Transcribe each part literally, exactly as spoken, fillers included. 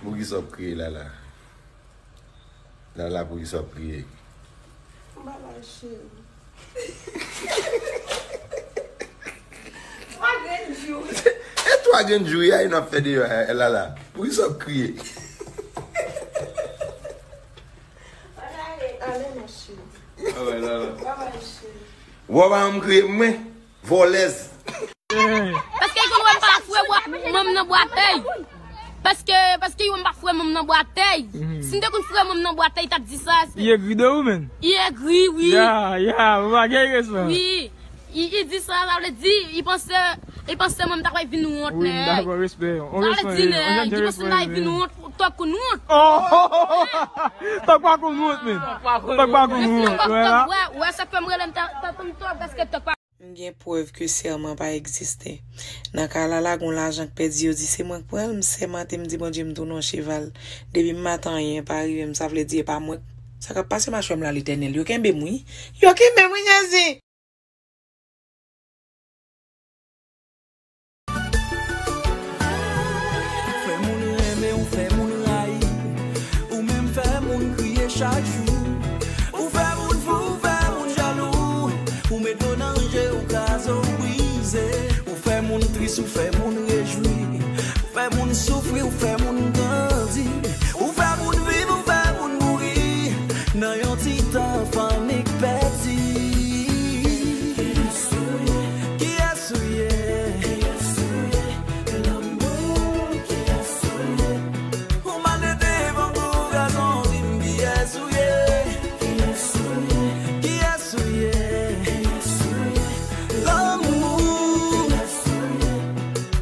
Poukisa w ap kriye, Lala? Lala, poukisa w ap kriye? Baba cheri. Twa grenn jou. E twa grenn jou, ya, nou ap fè deyò, eh, Lala. Poukisa w ap kriye? Ale, ma cheri. Baba cheri. Wè, pa m kriye, mwen. Vòlèz. Paske li konn wè m pa foure bwa, manm nan bwatèy. Paske, paske li wè m pa foure manm nan bwatèy. Si m te konn foure manm nan bwatèy, li t ap di sa. Li egri de ou, menm? Li egri, wi. Ya, ya, ou pa gen respè. Wi. Li, li di sa, sa vle di, li panse, li panse manm ta pral vin wont, nèg. Wi, m dakò, respè. Sa vle di, nèg, li panse l ta vin wont, tòg konn wont. Oh! Tòg pa konn wont, menm. Tòg pa konn wont, wè la. Wè, wè, sa fè m rele m ta, ta, ta, tòg, paske tòg pa M gen prèv ke sèman pa egziste. Nan ka Lala, gon lajan k pèdi, yo di se mwen k pran l, m sèmante, m di Bondye m tounen yon cheval. Depi m maten anyen pa rive m, sa vle di e pa mwen. Sa k ap pase machwè m la, Letènèl? Yo kenbe m wi. Yo kenbe m wi, Jezi! Fè moun renmen w, fè moun rayi. Ou menm fè moun kriye chak jou. Ou fè moun fou, ou fè moun jalou. Ou met dlo nan je, ou kraze, ou brize. Ou fè moun tris, ou fè moun rejwi. Ou fè moun soufri, ou fè moun grandi. Ou fè moun viv, ou fè moun mouri. Nan yon ti tan, fanmi k pèdi. Kiyès ou ye? Ou mal tete evann pou gazon, di m kiyès ou ye? Kiyès ou ye? Lanmou.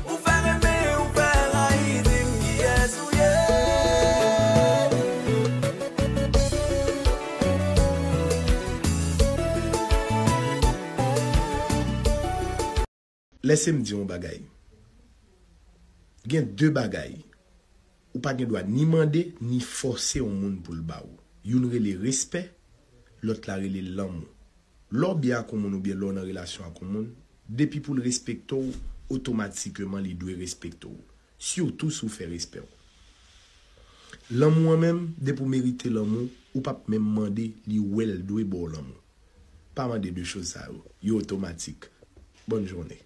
Ou fè renmen, ou fè rayi, di m kiyès ou ye? Lèse m di w yon bagay. Gen de bagay ou pa gen dwa ni mande, ni fòse yon moun pou l ba ou. Youn rele respè, lòt la rele lanmou. Lè w byen ak yon moun oubyen lè w nan relasyon ak yon moun, depi pou l respekte w, otomatikman li dwe respekte w. Sitou si w fè respè w. Lanmou an menm, depi w merite lanmou, ou p ap menm mande, li wè l dwe ba w lanmou. Pa mande de choz sa yo. Yo otomatik. Bòn jounen.